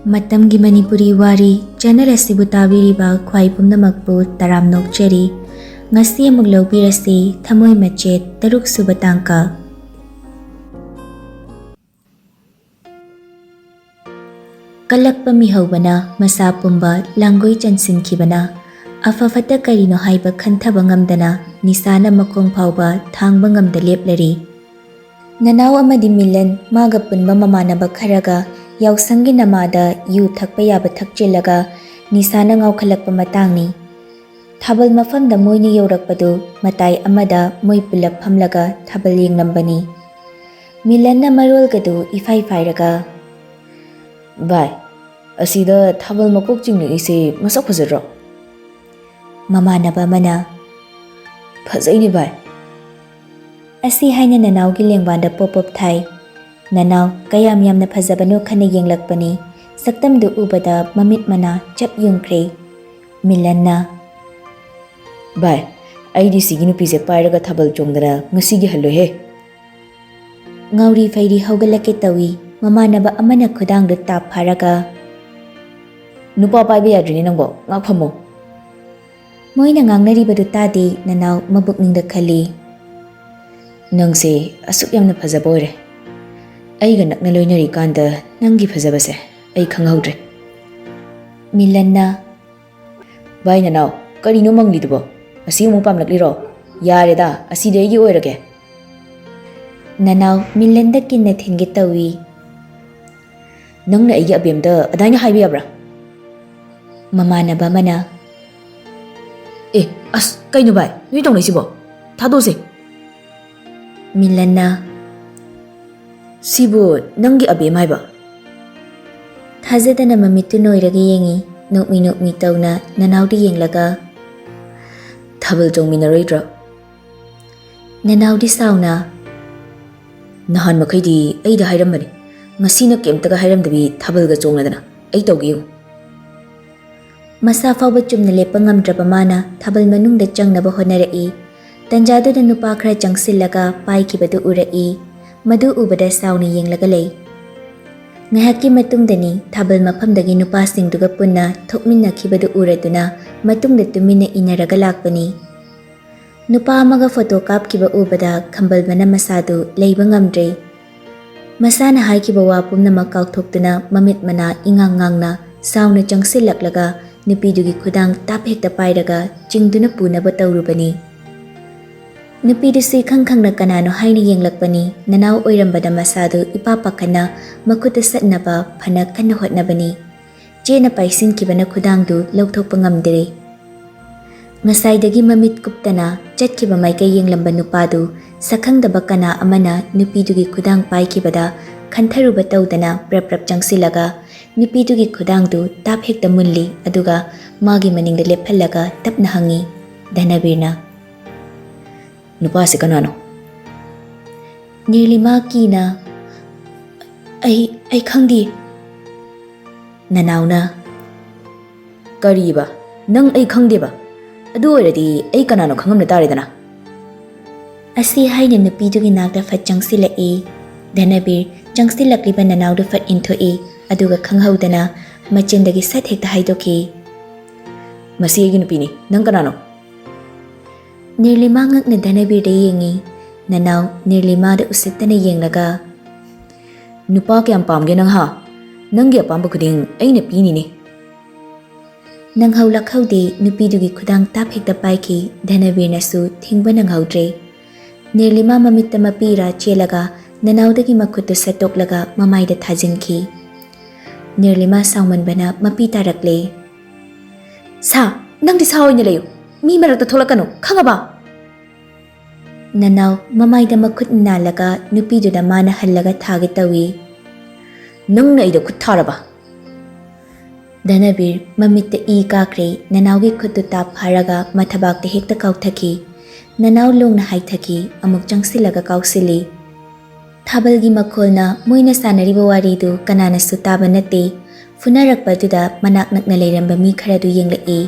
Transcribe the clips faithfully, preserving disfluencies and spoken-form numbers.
ꯃꯇꯝꯒꯤ ꯃꯅꯤꯄꯨꯔꯤ ꯋꯥꯔꯤ ꯆꯦꯅꯦꯜ ꯑꯁꯤꯕꯨ ꯇꯥꯕꯤꯔꯤꯕ ꯈ꯭ꯋꯥꯏ ꯄꯨꯝꯅꯃꯛꯄꯨ ꯇꯔꯥꯝꯅ ꯑꯣꯛꯆꯔꯤ꯫ ꯉꯁꯤ ꯑꯃꯨꯛ ꯂꯧꯕꯤꯔꯁꯤ ꯊꯃꯣꯏ ꯃꯆꯦꯠ ꯇꯔꯨꯛ ꯁꯨꯕ ꯇꯥꯡꯀꯛ꯫ ꯀꯜꯂꯛꯄ ꯃꯤꯍꯧꯕꯅ ꯃꯁꯥ ꯄꯨꯝꯕ ꯂꯥꯡꯒꯣꯏ ꯆꯟꯁꯤꯟꯈꯤꯕꯅ, ꯑꯐ ꯐꯠꯇ ꯀꯔꯤꯅꯣ ꯍꯥꯏꯕ ꯈꯟꯊꯕ ꯉꯝꯗꯅ ꯅꯤꯁꯥꯅ ꯃꯈꯣꯡ ꯐꯥꯎꯕ ꯊꯥꯡꯕ ꯉꯝꯗ ꯂꯦꯞꯂꯔꯤ꯫ ꯅꯅꯥꯎ ꯑꯃꯗꯤ ꯃꯤꯂꯟ ꯃꯥꯒ ꯄꯨꯟꯕ ꯃꯃꯥꯟꯅꯕ ꯈꯔꯒ ꯌꯥꯎꯁꯪꯒꯤ ꯅꯃꯥꯗ ꯌꯨ ꯊꯛꯄ ꯌꯥꯕ ꯊꯛꯆꯤꯜꯂꯒ ꯅꯤꯁꯥꯅ ꯉꯥꯎꯈꯠꯂꯛꯄ ꯃꯇꯥꯡꯅꯤ꯫ ꯊꯥꯕꯜ ꯃꯐꯝꯗ ꯃꯣꯏꯅ ꯌꯧꯔꯛꯄꯗꯨ ꯃꯇꯥꯏ ꯑꯃꯗ ꯃꯣꯏ ꯄꯨꯂꯞ ꯐꯝꯂꯒ ꯊꯥꯕꯜ ꯌꯦꯡꯂꯝꯕꯅꯤ꯫ ꯃꯤꯂꯟꯅ ꯃꯔꯣꯜꯒꯗꯨ ꯏꯐꯥꯏ ꯐꯥꯏꯔꯒ, "ꯚꯥꯏ, ꯑꯁꯤꯗ ꯊꯥꯕꯜ ꯃꯀꯣꯛ ꯆꯤꯡꯂꯛꯏꯁꯦ ꯃꯁꯛ ꯐꯖꯗ꯭ꯔꯣ?" ꯃꯃꯥꯟꯅꯕ ꯑꯃꯅ, "ꯐꯖꯩꯅꯦ ꯚꯥꯏ꯫" ꯑꯁꯤ ꯍꯥꯏꯅ ꯅꯅꯥꯎꯒꯤ ꯂꯦꯡꯕꯥꯟꯗ ꯄꯣꯞ ꯄꯣꯞ ꯊꯥꯏ꯫ ꯅꯅꯥꯎ ꯀꯌꯥꯝ ꯌꯥꯝꯅ ꯐꯖꯕꯅꯣ ꯈꯟꯅ ꯌꯦꯡꯂꯛꯄꯅꯤ꯫ ꯁꯛꯇꯝꯗꯨ ꯎꯕꯗ ꯃꯃꯤꯠ ꯃꯅꯥ ꯆꯞ ꯌꯨꯡꯈ꯭ꯔꯦ꯫ ꯃꯤꯂꯟꯅ, "ꯚꯥꯏ, ꯑꯩꯗꯤ ꯁꯤꯒꯤ ꯅꯨꯄꯤꯁꯦ ꯄꯥꯏꯔꯒ ꯊꯥꯕꯜ ꯆꯣꯡꯗꯅ ꯉꯁꯤꯒꯤ ꯍꯜꯂꯣꯏꯍꯦ꯫" ꯉꯥꯎꯔꯤ ꯐꯩꯔꯤ ꯍꯧꯒꯠꯂꯛꯀꯦ ꯇꯧꯏ꯫ ꯃꯃꯥꯟꯅꯕ ꯑꯃꯅ ꯈꯨꯗꯥꯡꯗꯨ ꯇꯥꯞ ꯐꯥꯔꯒ, "ꯅꯨꯄꯥ ꯄꯥꯏꯕ ꯌꯥꯗ꯭ꯔꯤꯅꯦ ꯅꯪꯕꯣ, ꯉꯥꯛ ꯐꯝꯃꯣ꯫" ꯃꯣꯏꯅ ꯉꯥꯡꯅꯔꯤꯕꯗꯨ ꯇꯥꯗꯦ ꯅꯅꯥꯎ ꯃꯕꯨꯛꯅꯤꯡꯗ ꯈꯜꯂꯤ꯫ "ꯅꯪꯁꯦ ꯑꯁꯨꯛ ꯌꯥꯝꯅ ꯐꯖꯕ ꯑꯣꯏꯔꯦ, ꯑꯩꯒ ꯅꯛꯅ ꯂꯣꯏꯅꯔꯤꯀꯥꯟꯗ ꯅꯪꯒꯤ ꯐꯖꯕꯁꯦ ꯑꯩ ꯈꯪꯍꯧꯗ꯭ꯔꯦ꯫" ꯃꯤꯂꯟꯅ, "ꯚꯥꯏ ꯅꯅꯥꯎ, ꯀꯔꯤꯅꯣ ꯃꯪꯂꯤꯗꯨꯕꯣ? ꯑꯁꯤ ꯑꯃꯨꯛ ꯄꯥꯝꯂꯛꯂꯤꯔꯣ? ꯌꯥꯔꯦꯗ, ꯑꯁꯤꯗꯤ ꯑꯩꯒꯤ ꯑꯣꯏꯔꯒꯦ꯫" ꯅꯅꯥꯎ ꯃꯤꯂꯟꯗ ꯀꯤꯟꯅ ꯊꯤꯟꯒꯦ ꯇꯧꯏ꯫ "ꯅꯪꯅ ꯑꯩꯒꯤ ꯑꯕꯦꯝꯗ ꯑꯗꯥꯏꯅ ꯍꯥꯏꯕ ꯌꯥꯕ꯭ꯔꯥ?" ꯃꯃꯥꯟꯅꯕ ꯑꯃꯅ, "ꯑꯦ, ꯑꯁ, ꯀꯩꯅꯣ ꯚꯥꯏ, ꯅꯣꯏ ꯇꯧꯅꯩꯁꯤꯕꯣ? ꯊꯥꯗꯣꯛꯁꯦ꯫" ꯃꯤꯂꯟꯅ, "ꯁꯤꯕꯨ ꯅꯪꯒꯤ ꯑꯕꯦꯝ ꯍꯥꯏꯕ?" ꯊꯥꯖꯗꯅ ꯃꯃꯤꯠꯇꯨ ꯅꯣꯏꯔꯒ ꯌꯦꯡꯉꯤ꯫ ꯅꯣꯛꯃꯤ ꯅꯣꯛꯃꯤ ꯇꯧꯅ ꯅꯅꯥꯎꯗ ꯌꯦꯡꯂꯒ, "ꯊꯥꯕꯜ ꯆꯣꯡꯃꯤꯟꯅꯔꯣꯏꯗ꯭ꯔꯣ?" ꯅꯅꯥꯎꯗꯤ ꯁꯥꯎꯅ, "ꯅꯍꯥꯟ ꯃꯈꯩꯗꯤ ꯑꯩꯗ ꯍꯥꯏꯔꯝꯕꯅꯤ, ꯉꯁꯤꯅ ꯀꯩꯝꯇꯒ ꯍꯥꯏꯔꯝꯗꯕꯤ ꯊꯥꯕꯜꯒ ꯆꯣꯡꯂꯗꯅ ꯑꯩ ꯇꯧꯒꯦ ꯌꯦꯡꯉꯨ꯫" ꯃꯁꯥ ꯐꯥꯎꯕ ꯆꯨꯝꯅ ꯂꯦꯞꯄ ꯉꯝꯗ꯭ꯔꯕ ꯃꯥꯅ ꯊꯥꯕꯜ ꯃꯅꯨꯡꯗ ꯆꯪꯅꯕ ꯍꯣꯠꯅꯔꯛꯏ꯫ ꯇꯟꯖꯥꯗꯨꯗ ꯅꯨꯄꯥ ꯈꯔ ꯆꯪꯁꯤꯜꯂꯒ ꯄꯥꯏꯈꯤꯕꯗꯨ ꯎꯔꯛꯏ꯫ ꯃꯗꯨ ꯎꯕꯗ ꯁꯥꯎꯅ ꯌꯦꯡꯂꯒ ꯂꯩ꯫ ꯉꯥꯏꯍꯥꯛꯀꯤ ꯃꯇꯨꯡꯗꯅꯤ ꯊꯥꯕꯜ ꯃꯐꯝꯗꯒꯤ ꯅꯨꯄꯥꯁꯤꯡꯗꯨꯒ ꯄꯨꯟꯅ ꯊꯣꯛꯃꯤꯟꯅꯈꯤꯕꯗꯨ ꯎꯔꯗꯨꯅ ꯃꯇꯨꯡꯗ ꯇꯨꯃꯤꯟꯅ ꯏꯟꯅꯔꯒ ꯂꯥꯛꯄꯅꯤ꯫ ꯅꯨꯄꯥ ꯑꯃꯒ ꯐꯣꯇꯣ ꯀꯥꯞꯈꯤꯕ ꯎꯕꯗ ꯈꯝꯕꯜꯕꯅ ꯃꯁꯥꯗꯨ ꯂꯩꯕ ꯉꯝꯗ꯭ꯔꯦ꯫ ꯃꯁꯥꯅ ꯍꯥꯏꯈꯤꯕ ꯋꯥ ꯄꯨꯝꯅꯃꯛ ꯀꯥꯎꯊꯣꯛꯇꯨꯅ ꯃꯃꯤꯠ ꯃꯅꯥ ꯏꯉꯥꯡ ꯉꯥꯡꯅ ꯁꯥꯎꯅ ꯆꯪꯁꯤꯜꯂꯛꯂꯒ ꯅꯨꯄꯤꯗꯨꯒꯤ ꯈꯨꯗꯥꯡ ꯇꯥꯞ ꯍꯦꯛꯇ ꯄꯥꯏꯔꯒ ꯆꯤꯡꯗꯨꯅ ꯄꯨꯅꯕ ꯇꯧꯔꯨꯕꯅꯤ꯫ ꯅꯨꯄꯤꯗꯨꯁꯨ ꯏꯈꯪ ꯈꯪꯅ ꯀꯅꯥꯅꯣ ꯍꯥꯏꯅ ꯌꯦꯡꯂꯛꯄꯅꯤ꯫ ꯅꯅꯥꯎ ꯑꯣꯏꯔꯝꯕꯗ ꯃꯁꯥꯗꯨ ꯏꯄꯥ ꯄꯥꯈꯠꯅ ꯃꯈꯨꯠꯇ ꯁꯠꯅꯕ ꯐꯅ ꯀꯟꯅ ꯍꯣꯠꯅꯕꯅꯤ꯫ ꯆꯦꯅ ꯄꯥꯏꯁꯤꯟꯈꯤꯕꯅ ꯈꯨꯗꯥꯡꯗꯨ ꯂꯧꯊꯣꯛꯄ ꯉꯝꯗ꯭ꯔꯦ꯫ ꯉꯁꯥꯏꯗꯒꯤ ꯃꯃꯤꯠ ꯀꯨꯞꯇꯅ ꯆꯠꯈꯤꯕ ꯃꯥꯏꯀꯩ ꯌꯦꯡꯂꯝꯕ ꯅꯨꯄꯥꯗꯨ ꯁꯛꯈꯪꯗꯕ ꯀꯅꯥ ꯑꯃꯅ ꯅꯨꯄꯤꯗꯨꯒꯤ ꯈꯨꯗꯥꯡ ꯄꯥꯏꯈꯤꯕꯗ ꯈꯟꯊꯔꯨꯕ ꯇꯧꯗꯅ ꯄ꯭ꯔꯞ ꯄ꯭ꯔꯞ ꯆꯪꯁꯤꯜꯂꯒ ꯅꯨꯄꯤꯗꯨꯒꯤ ꯈꯨꯗꯥꯡꯗꯨ ꯇꯥꯞ ꯍꯦꯛꯇ ꯃꯨꯜꯂꯤ, ꯑꯗꯨꯒ ꯃꯥꯒꯤ ꯃꯅꯤꯡꯗ ꯂꯦꯞꯍꯜꯂꯒ ꯇꯞꯅ ꯍꯪꯉꯤ ꯙꯅꯕꯤꯔꯅ꯫ "ꯅꯨꯄꯥꯁꯤ ꯀꯅꯥꯅꯣ?" ꯅꯤꯔꯂꯤꯃꯥ ꯀꯤꯅ, "ꯑꯩ, ꯑꯩ ꯈꯪꯗꯤꯌꯦ꯫" ꯅꯅꯥꯎꯅ, "ꯀꯔꯤꯕ? ꯅꯪ ꯑꯩ ꯈꯪꯗꯦꯕ? ꯑꯗꯨ ꯑꯣꯏꯔꯗꯤ ꯑꯩ ꯀꯅꯥꯅꯣ ꯈꯪꯉꯝꯅ ꯇꯥꯔꯦꯗꯅ?" ꯑꯁꯤ ꯍꯥꯏꯅ ꯅꯨꯄꯤꯗꯨꯒꯤ ꯅꯥꯛꯇ ꯐꯠ ꯆꯪꯁꯤꯜꯂꯛꯏ꯫ ꯙꯅꯕꯤꯔ ꯆꯪꯁꯤꯜꯂꯛꯂꯤꯕ ꯅꯅꯥꯎꯗꯨ ꯐꯠ ꯏꯟꯊꯣꯛꯏ, ꯑꯗꯨꯒ ꯈꯪꯍꯧꯗꯅ ꯃꯆꯤꯟꯗꯒꯤ ꯁꯠ ꯍꯦꯛꯇ ꯍꯥꯏꯗꯣꯛꯈꯤ꯫ "ꯃꯁꯤ ꯑꯩꯒꯤ ꯅꯨꯄꯤꯅꯤ꯫ ꯅꯪ ꯀꯅꯥꯅꯣ?" ꯅꯤꯔꯂꯤꯃꯥ ꯉꯛꯅ ꯙꯅꯕꯤꯔꯗ ꯌꯦꯡꯉꯤ꯫ ꯅꯅꯥꯎ ꯅꯤꯔꯂꯤꯃꯥꯗ ꯎꯁꯤꯠꯇꯅ ꯌꯦꯡꯂꯒ, "ꯅꯨꯄꯥ ꯀꯌꯥꯝ ꯄꯥꯝꯒꯦ ꯅꯪ, ꯍꯥ? ꯅꯪꯒꯤ ꯑꯄꯥꯝꯕ ꯈꯨꯗꯤꯡ ꯑꯩꯅ ꯄꯤꯅꯤꯅꯦ꯫" ꯅꯪꯍꯧ ꯂꯥꯛꯍꯧꯗꯦ, ꯅꯨꯄꯤꯗꯨꯒꯤ ꯈꯨꯗꯥꯡ ꯇꯥꯞ ꯍꯦꯛꯇ ꯄꯥꯏꯈꯤ꯫ ꯙꯅꯕꯤꯔꯅꯁꯨ ꯊꯤꯡꯕ ꯅꯪꯍꯧꯗ꯭ꯔꯦ꯫ ꯅꯤꯔꯂꯤꯃꯥ ꯃꯃꯤꯠꯇ ꯃꯄꯤꯔꯥ ꯆꯦꯜꯂꯒ ꯅꯅꯥꯎꯗꯒꯤ ꯃꯈꯨꯠꯇꯨ ꯁꯠꯇꯣꯛꯂꯒ ꯃꯃꯥꯏꯗ ꯊꯥꯖꯤꯟꯈꯤ꯫ ꯅꯤꯔꯂꯤꯃꯥ ꯁꯥꯎꯃꯟꯕꯅ ꯃꯄꯤ ꯇꯥꯔꯛꯂꯦ꯫ "ꯁꯥ, ꯅꯪꯗꯤ ꯁꯥ ꯑꯣꯏꯅ ꯂꯩꯌꯨ꯫ ꯃꯤ ꯃꯔꯛꯇ ꯊꯣꯛꯂꯛꯀꯅꯨ, ꯈꯪꯉꯕ?" ꯅꯅꯥꯎ ꯃꯃꯥꯏꯗ ꯃꯈꯨꯠ ꯅꯥꯜꯂꯒ ꯅꯨꯄꯤꯗꯨꯗ ꯃꯥꯅ ꯍꯜꯂꯒ ꯊꯥꯒꯦ ꯇꯧꯏ꯫ "ꯅꯪꯅ ꯑꯩꯗ ꯈꯨꯠ ꯊꯥꯔꯕ?" ꯙꯅꯕꯤꯔ ꯃꯃꯤꯠꯇ ꯏ ꯀꯥꯈ꯭ꯔꯦ꯫ ꯅꯅꯥꯎꯒꯤ ꯈꯨꯠꯇꯨ ꯇꯥꯞ ꯐꯥꯔꯒ ꯃꯊꯕꯥꯛꯇ ꯍꯦꯛꯇ ꯀꯥꯎꯊꯈꯤ꯫ ꯅꯅꯥꯎ ꯂꯣꯡꯅ ꯍꯥꯏꯊꯈꯤ, ꯑꯃꯨꯛ ꯆꯪꯁꯤꯜꯂꯒ ꯀꯥꯎꯁꯤꯜꯂꯤ꯫ ꯊꯥꯕꯜꯒꯤ ꯃꯈꯣꯜꯅ ꯃꯣꯏꯅ ꯁꯥꯟꯅꯔꯤꯕ ꯋꯥꯔꯤꯗꯨ ꯀꯅꯥꯅꯁꯨ ꯇꯥꯕ ꯅꯠꯇꯦ꯫ ꯐꯨꯅꯔꯛꯄꯗꯨꯗ ꯃꯅꯥꯛ ꯅꯛꯅ ꯂꯩꯔꯝꯕ ꯃꯤ ꯈꯔꯗꯨ ꯌꯦꯡꯂꯛꯏ꯫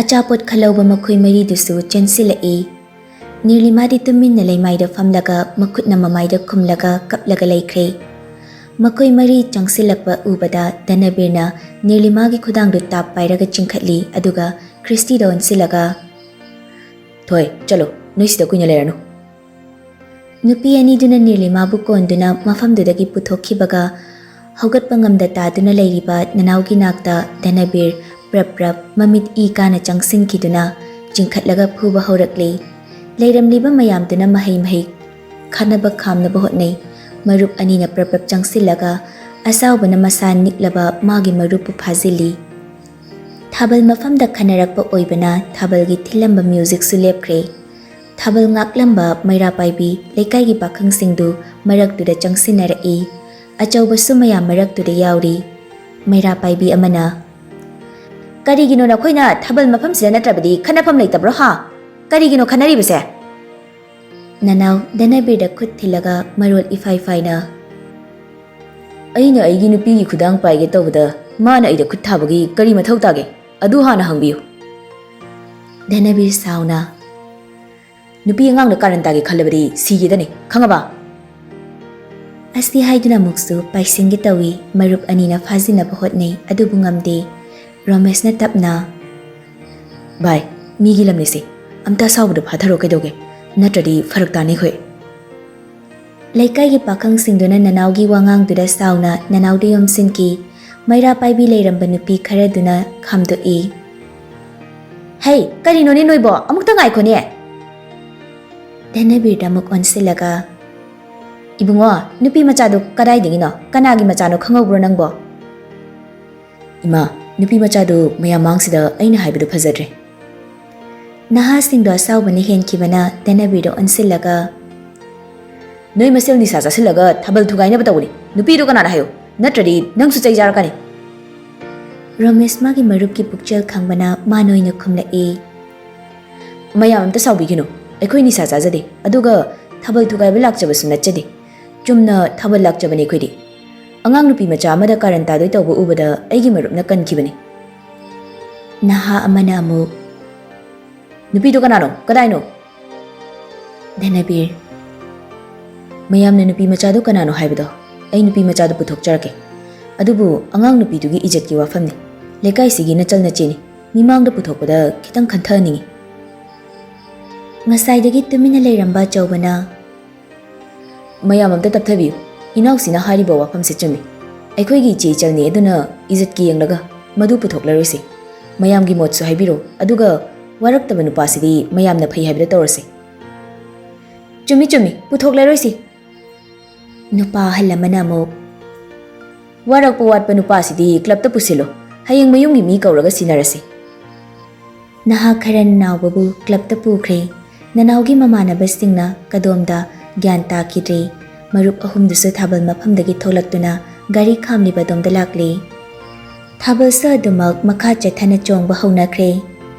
ꯑꯆꯥꯄꯣꯠ ꯈꯜꯍꯧꯕ ꯃꯈꯣꯏ ꯃꯔꯤꯗꯨꯁꯨ ꯆꯦꯟꯁꯤꯜꯂꯛꯏ꯫ ꯅꯤꯔꯂꯤꯃꯥꯗꯤ ꯇꯨꯃꯤꯟꯅ ꯂꯩꯃꯥꯏꯗ ꯐꯝꯂꯒ ꯃꯈꯨꯠꯅ ꯃꯃꯥꯏꯗ ꯈꯨꯝꯂꯒ ꯀꯞꯂꯒ ꯂꯩꯈ꯭ꯔꯦ꯫ ꯃꯈꯣꯏ ꯃꯔꯤ ꯆꯪꯁꯤꯜꯂꯛꯄ ꯎꯕꯗ ꯙꯅꯕꯤꯔꯅ ꯅꯤꯔꯂꯤꯃꯥꯒꯤ ꯈꯨꯗꯥꯡꯗꯨ ꯇꯥꯞ ꯄꯥꯏꯔꯒ ꯆꯤꯡꯈꯠꯂꯤ, ꯑꯗꯨꯒ ꯈ꯭ꯔꯤꯁꯇꯤꯗ ꯑꯣꯟꯁꯤꯜꯂꯒ, "ꯊꯣꯏ, ꯆꯠꯂꯣ, ꯅꯣꯏ ꯁꯤꯗ ꯀꯨꯏꯅ ꯂꯩꯔꯅꯨ"꯫ ꯅꯨꯄꯤ ꯑꯅꯤꯗꯨꯅ ꯅꯤꯔꯂꯤꯃꯥꯕꯨ ꯀꯣꯟꯗꯨꯅ ꯃꯐꯝꯗꯨꯗꯒꯤ ꯄꯨꯊꯣꯛꯈꯤꯕꯒ, ꯍꯧꯒꯠꯄ ꯉꯝꯗ ꯇꯥꯗꯨꯅ ꯂꯩꯔꯤꯕ ꯅꯅꯥꯎꯒꯤ ꯅꯥꯛꯇ ꯙꯅꯕꯤꯔ ꯄ꯭ꯔꯞ ꯄ꯭ꯔꯞ ꯃꯃꯤꯠ ꯏ ꯀꯥꯅ ꯆꯪꯁꯤꯟꯈꯤꯗꯨꯅ ꯆꯤꯡꯈꯠꯂꯒ ꯐꯨꯕ ꯍꯧꯔꯛꯂꯤ꯫ ꯂꯩꯔꯝꯂꯤꯕ ꯃꯌꯥꯝꯗꯨꯅ ꯃꯍꯩ ꯃꯍꯩ ꯈꯠꯅꯕ ꯈꯥꯝꯅꯕ ꯍꯣꯠꯅꯩ꯫ ꯃꯔꯨꯞ ꯑꯅꯤꯅ ꯄ꯭ꯔꯞ ꯄ꯭ꯔꯞ ꯆꯪꯁꯤꯜꯂꯒ ꯑꯆꯥꯎꯕꯅ ꯃꯁꯥ ꯅꯤꯛꯂꯕ ꯃꯥꯒꯤ ꯃꯔꯨꯞꯄꯨ ꯐꯥꯖꯤꯜꯂꯤ꯫ ꯊꯥꯕꯜ ꯃꯐꯝꯗ ꯈꯟꯅꯔꯛꯄ ꯑꯣꯏꯕꯅ ꯊꯥꯕꯜꯒꯤ ꯊꯤꯜꯂꯝꯕ ꯃ꯭ꯌꯨꯖꯤꯛꯁꯨ ꯂꯦꯞꯈ꯭ꯔꯦ꯫ ꯊꯥꯕꯜ ꯉꯥꯛꯂꯝꯕ ꯃꯩꯔꯥ ꯄꯥꯏꯕꯤ ꯂꯩꯀꯥꯏꯒꯤ ꯄꯥꯈꯪꯁꯤꯡꯗꯨ ꯃꯔꯛꯇꯨꯗ ꯆꯪꯁꯤꯟꯅꯔꯛꯏ꯫ ꯑꯆꯧꯕꯁꯨ ꯃꯌꯥꯝ ꯃꯔꯛꯇꯨꯗ ꯌꯥꯎꯔꯤ꯫ ꯃꯩꯔꯥ ꯄꯥꯏꯕꯤ ꯑꯃꯅ, "ꯀꯔꯤꯒꯤꯅꯣ ꯅꯈꯣꯏꯅ ꯊꯥꯕꯜ ꯃꯐꯝꯁꯤꯗ ꯅꯠꯇ꯭ꯔꯕꯗꯤ ꯈꯟꯅꯐꯝ ꯂꯩꯇꯕ꯭ꯔꯣ ꯍꯥ? ꯀꯔꯤꯒꯤꯅꯣ ꯈꯟꯅꯔꯤꯕꯁꯦ?" ꯅꯅꯥꯎ ꯙꯅꯕꯤꯔꯗ ꯈꯨꯠ ꯊꯤꯜꯂꯒ ꯃꯔꯣꯜ ꯏꯐꯥꯏ ꯐꯥꯏꯅ, "ꯑꯩꯅ ꯑꯩꯒꯤ ꯅꯨꯄꯤꯒꯤ ꯈꯨꯗꯥꯡ ꯄꯥꯏꯒꯦ ꯇꯧꯕꯗ ꯃꯥꯅ ꯑꯩꯗ ꯈꯨꯠ ꯊꯥꯕꯒꯤ ꯀꯔꯤ ꯃꯊꯧ ꯇꯥꯒꯦ? ꯑꯗꯨ ꯍꯥꯟꯅ ꯍꯪꯕꯤꯌꯨ"꯫ ꯙꯅꯕꯤꯔ ꯁꯥꯎꯅ, "ꯅꯨꯄꯤ ꯑꯉꯥꯡꯗ ꯀꯥꯔꯟ ꯇꯥꯒꯦ ꯈꯜꯂꯕꯗꯤ ꯁꯤꯒꯦꯗꯅꯤ, ꯈꯪꯉꯕ?" ꯑꯁꯤ ꯍꯥꯏꯗꯨꯅ ꯑꯃꯨꯛꯁꯨ ꯄꯥꯏꯁꯤꯟꯒꯦ ꯇꯧꯏ꯫ ꯃꯔꯨꯞ ꯑꯅꯤꯅ ꯐꯥꯖꯤꯟꯅꯕ ꯍꯣꯠꯅꯩ, ꯑꯗꯨꯕꯨ ꯉꯝꯗꯦ꯫ ꯔꯣꯃꯦꯁꯅ ꯇꯞꯅ, "ꯚꯥꯏ, ꯃꯤꯒꯤ ꯂꯝꯅꯤꯁꯦ, ꯑꯝꯇ ꯑꯁꯥꯎꯕꯗꯣ ꯐꯥꯊꯔꯣ ꯀꯩꯗꯧꯒꯦ? ꯅꯠꯇ꯭ꯔꯗꯤ ꯐꯔꯛ ꯇꯥꯅꯤ ꯑꯩꯈꯣꯏ"꯫ ꯂꯩꯀꯥꯏꯒꯤ ꯄꯥꯈꯪꯁꯤꯡꯗꯨꯅ ꯅꯅꯥꯎꯒꯤ ꯋꯥꯉꯥꯡꯗꯨꯗ ꯁꯥꯎꯅ ꯅꯅꯥꯎꯗ ꯌꯣꯝꯁꯤꯟꯈꯤ꯫ ꯃꯩꯔꯥ ꯄꯥꯏꯕꯤ ꯂꯩꯔꯝꯕ ꯅꯨꯄꯤ ꯈꯔꯗꯨꯅ ꯈꯥꯝꯗꯣꯛꯏ꯫ "ꯍꯩ, ꯀꯔꯤꯅꯣꯅꯦ ꯅꯣꯏꯕꯣ? ꯑꯃꯨꯛꯇ ꯉꯥꯏꯈꯣꯅꯦ!" ꯙꯅꯕꯤꯔꯗ ꯑꯃꯨꯛ ꯑꯣꯟꯁꯤꯜꯂꯒ, "ꯏꯕꯨꯡꯉꯣ, ꯅꯨꯄꯤ ꯃꯆꯥꯗꯨ ꯀꯗꯥꯏꯗꯒꯤꯅꯣ? ꯀꯅꯥꯒꯤ ꯃꯆꯥꯅꯣ ꯈꯪꯍꯧꯕ꯭ꯔꯣ ꯅꯪꯕꯣ?" "ꯏꯃꯥ, ꯅꯨꯄꯤ ꯃꯆꯥꯗꯨ ꯃꯌꯥꯝ ꯃꯥꯡꯁꯤꯗ ꯑꯩꯅ ꯍꯥꯏꯕꯗꯨ ꯐꯖꯗ꯭ꯔꯦ"꯫ ꯅꯍꯥꯁꯤꯡꯗꯣ ꯑꯁꯥꯎꯕꯅ ꯍꯦꯟꯈꯤꯕꯅ ꯙꯅꯕꯤꯔꯗ ꯑꯣꯟꯁꯤꯜꯂꯒ, "ꯅꯣꯏ ꯃꯁꯦꯜ ꯅꯤꯁꯥ ꯆꯥꯁꯤꯜꯂꯒ ꯊꯥꯕꯜ ꯊꯨꯒꯥꯏꯅꯕ ꯇꯧꯕꯅꯤ꯫ ꯅꯨꯄꯤꯗꯨ ꯀꯅꯥꯅ ꯍꯥꯏꯌꯨ, ꯅꯠꯇ꯭ꯔꯗꯤ ꯅꯪꯁꯨ ꯆꯩ ꯆꯥꯔꯛꯀꯅꯤ"꯫ ꯔꯣꯃꯦꯁ ꯃꯥꯒꯤ ꯃꯔꯨꯞꯀꯤ ꯄꯨꯛꯆꯦꯜ ꯈꯪꯕꯅ ꯃꯥ ꯅꯣꯏꯅ ꯈꯨꯝꯂꯛꯏ꯫ "ꯃꯌꯥꯝ ꯑꯝꯇ ꯁꯥꯎꯕꯤꯒꯅꯨ, ꯑꯩꯈꯣꯏ ꯅꯤꯁꯥ ꯆꯥꯖꯗꯦ, ꯑꯗꯨꯒ ꯊꯥꯕꯜ ꯊꯨꯒꯥꯏꯕ ꯂꯥꯛꯆꯕꯁꯨ ꯅꯠꯆꯗꯦ꯫ ꯆꯨꯝꯅ ꯊꯥꯕꯜ ꯂꯥꯛꯆꯕꯅꯤ ꯑꯩꯈꯣꯏꯗꯤ꯫ ꯑꯉꯥꯡ ꯅꯨꯄꯤ ꯃꯆꯥ ꯑꯃꯗ ꯀꯥꯔꯟ ꯇꯥꯗꯣꯏ ꯇꯧꯕ ꯎꯕꯗ ꯑꯩꯒꯤ ꯃꯔꯨꯞꯅ ꯀꯟꯈꯤꯕꯅꯤ"꯫ ꯅꯍꯥ ꯑꯃꯅ ꯑꯃꯨꯛ, "ꯅꯨꯄꯤꯗꯣ ꯀꯅꯥꯅꯣ? ꯀꯗꯥꯏꯅꯣ?" ꯙꯅꯕꯤꯔ, "ꯃꯌꯥꯝꯅ ꯅꯨꯄꯤ ꯃꯆꯥꯗꯣ ꯀꯅꯥꯅꯣ ꯍꯥꯏꯕꯗꯣ ꯑꯩ ꯅꯨꯄꯤ ꯃꯆꯥꯗꯨ ꯄꯨꯊꯣꯛꯆꯔꯛꯀꯦ꯫ ꯑꯗꯨꯕꯨ ꯑꯉꯥꯡ ꯅꯨꯄꯤꯗꯨꯒꯤ ꯏꯖꯠꯀꯤ ꯋꯥꯐꯝꯅꯤ꯫ ꯂꯩꯀꯥꯏꯁꯤꯒꯤ ꯅꯆꯜ ꯅꯆꯦꯅꯤ꯫ ꯃꯤꯃꯥꯡꯗ ꯄꯨꯊꯣꯛꯄꯗ ꯈꯤꯇꯪ ꯈꯟꯊꯍꯟꯅꯤꯡꯏ꯫ ꯉꯁꯥꯏꯗꯒꯤ ꯇꯨꯃꯤꯟꯅ ꯂꯩꯔꯝꯕ ꯑꯆꯧꯕꯅ, "ꯃꯌꯥꯝ ꯑꯝꯇ ꯇꯞꯊꯕꯤꯌꯨ꯫ ꯏꯅꯥꯎꯁꯤꯅ ꯍꯥꯏꯔꯤꯕ ꯋꯥꯐꯝꯁꯦ ꯆꯨꯝꯃꯤ꯫ ꯑꯩꯈꯣꯏꯒꯤ ꯏꯆꯦ ꯏꯆꯜꯅꯤ, ꯑꯗꯨꯅ ꯏꯖꯠꯀꯤ ꯌꯦꯡꯂꯒ ꯃꯗꯨ ꯄꯨꯊꯣꯛꯂꯔꯣꯏꯁꯤ꯫ ꯃꯌꯥꯝꯒꯤ ꯃꯣꯠꯁꯨ ꯍꯥꯏꯕꯤꯔꯣ, ꯑꯗꯨꯒ ꯋꯥꯔꯛꯇꯕ ꯅꯨꯄꯥꯁꯤꯗꯤ ꯃꯌꯥꯝꯅ ꯐꯩ ꯍꯥꯏꯕꯗ ꯇꯧꯔꯁꯤ꯫" "ꯆꯨꯝꯃꯤ, ꯆꯨꯝꯃꯤ, ꯄꯨꯊꯣꯛꯂꯔꯣꯏꯁꯤ꯫" ꯅꯨꯄꯥ ꯑꯍꯜ ꯑꯃꯅ ꯑꯃꯨꯛ, "ꯋꯥꯔꯛꯄ ꯋꯥꯠꯄ ꯅꯨꯄꯥꯁꯤꯗꯤ ꯀ꯭ꯂꯕꯇ ꯄꯨꯁꯤꯜꯂꯣ꯫ ꯍꯌꯦꯡ ꯃꯌꯨꯝꯒꯤ ꯃꯤ ꯀꯧꯔꯒ ꯁꯤꯟꯅꯔꯁꯤ꯫" ꯅꯍꯥ ꯈꯔ ꯅꯅꯥꯎꯕꯕꯨ ꯀ꯭ꯂꯕꯇ ꯄꯨꯈ꯭ꯔꯦ꯫ ꯅꯅꯥꯎꯒꯤ ꯃꯃꯥꯟꯅꯕꯁꯤꯡꯅ ꯀꯗꯣꯝꯗ ꯒ꯭ꯌꯥꯟ ꯇꯥꯈꯤꯗ꯭ꯔꯦ꯫ ꯃꯔꯨꯞ ꯑꯍꯨꯝꯗꯨꯁꯨ ꯊꯥꯕꯜ ꯃꯐꯝꯗꯒꯤ ꯊꯣꯛꯂꯛꯇꯨꯅ ꯒꯥꯔꯤ ꯈꯥꯝꯂꯤꯕ ꯑꯗꯣꯝꯗ ꯂꯥꯛꯂꯦ꯫ ꯊꯥꯕꯜꯁꯨ ꯑꯗꯨꯃꯛ ꯃꯈꯥ ꯆꯠꯊꯅ ꯆꯣꯡꯕ ꯍꯧꯅꯈ꯭ꯔꯦ꯫